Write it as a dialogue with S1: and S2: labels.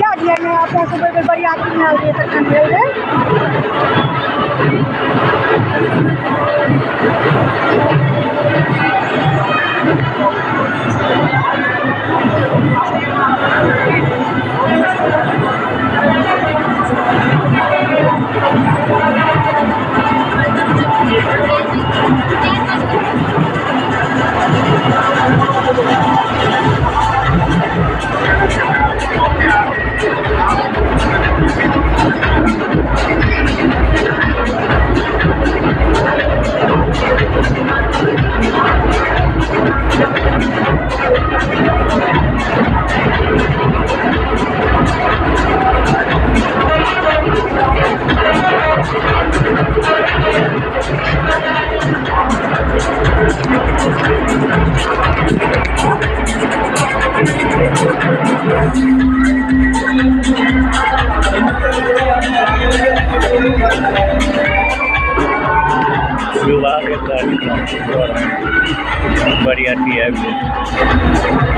S1: याद यऽ ने अपना सब ओहि बेर बरियाती मे आयल रहियै तखन भेल रहै।
S2: विवाह के कार्यक्रम दौरान बरियाती आबि गेल।